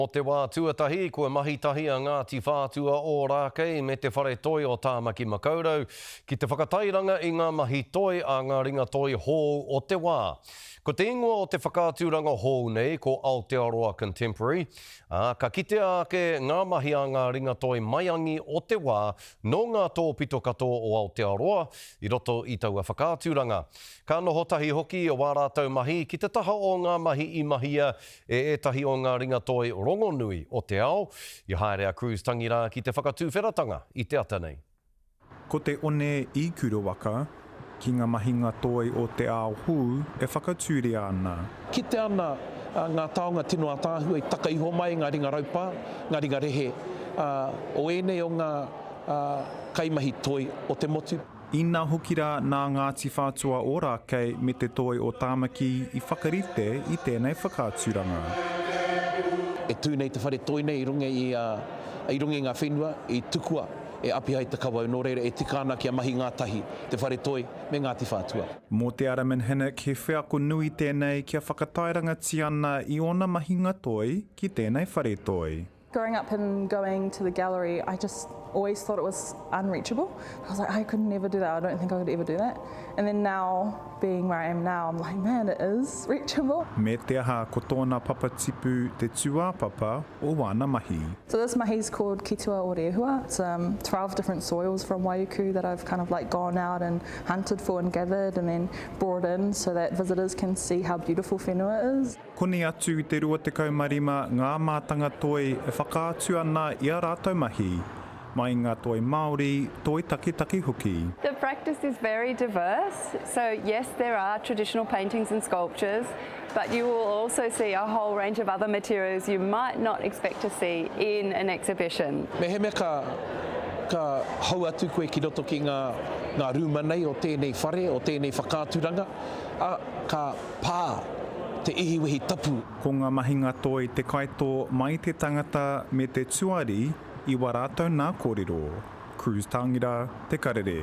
Mō te wā tuatahi, kua mahi tahi a Ngāti Whātua Ōrākei me Te Whare Toi o Tāmaki Makaurau ki te whakatairanga i ngā mahi toi a ngā ringatoi hou o te wā. Ko te ingoa o te whakaaturanga hou nei ko Aotearoa Contemporary, ā, ka kitea ake ngā mahi a ngā ringatoi maiangi o te wā nō ngā tōpito katoa o Aotearoa i roto i taua whakaaturanga. Ka noho tahi hoki wā rātou mahi ki te taha o ngā mahi i mahia e ētahi o ngā ringatoi rongonui o te ao. I haere a Cruz Tangirā ki te whakatuwheratanga i te ata nei. Ko te one i Kurawaka, ki nga mahinga toi o te ao hou e whakatūria ana. Kite ana ngā taonga tino ātaahua i taka iho mai ngā ringa raupā, ngā ringa rehe o ēnei o ngā kaimahi toi o te motu. Ina hoki rā nā Ngāti Whātua Ōrākei me Te Toi o Tāmaki i whakarite i tēnei whakaaturanga. E tū nei te whare toi nei i runga i a, i runga i ngā whenua i tukua e Apihai Te Kawau, nō reira e tika ana kia mahi ngātahi te whare toi me Ngāti Whātua. Mō Te Ara Minhinnick he wheako nui tēnei kia whakatairangatia ana i ōna mahinga toi ki tēnei whare toi. Growing up and going to the gallery, I just always thought it was unreachable. I was like, I could never do that. I don't think I could ever do that. And then now, being where I am now, I'm like, man, it is reachable. Me te aha, ko tōna papatipu te tūāpapa o wāna mahi. So this mahi is called Ki Tua o Rehua. It's um, 12 different soils from Waiuku that I've kind of like gone out and hunted for and gathered and then brought in so that visitors can see how beautiful whenua is. Koni atu i te 25 ngā mātanga toi e whakaatu ana i a rātou mahi, mai i ngā toi Māori, toi taketake hoki. The practice is very diverse, so yes there are traditional paintings and sculptures, but you will also see a whole range of other materials you might not expect to see in an exhibition. Mehemea ka, ka hou atu koe ki roto ki ngā, ngā rūma nei o tēnei whare, o tēnei whakaaturanga, ā, ka pā te ihiwehi tapu. Ko nga mahinga toi te kaito mai te tangata me te tuari i wa ratou na korero. Cruz Tangira, Te Karere.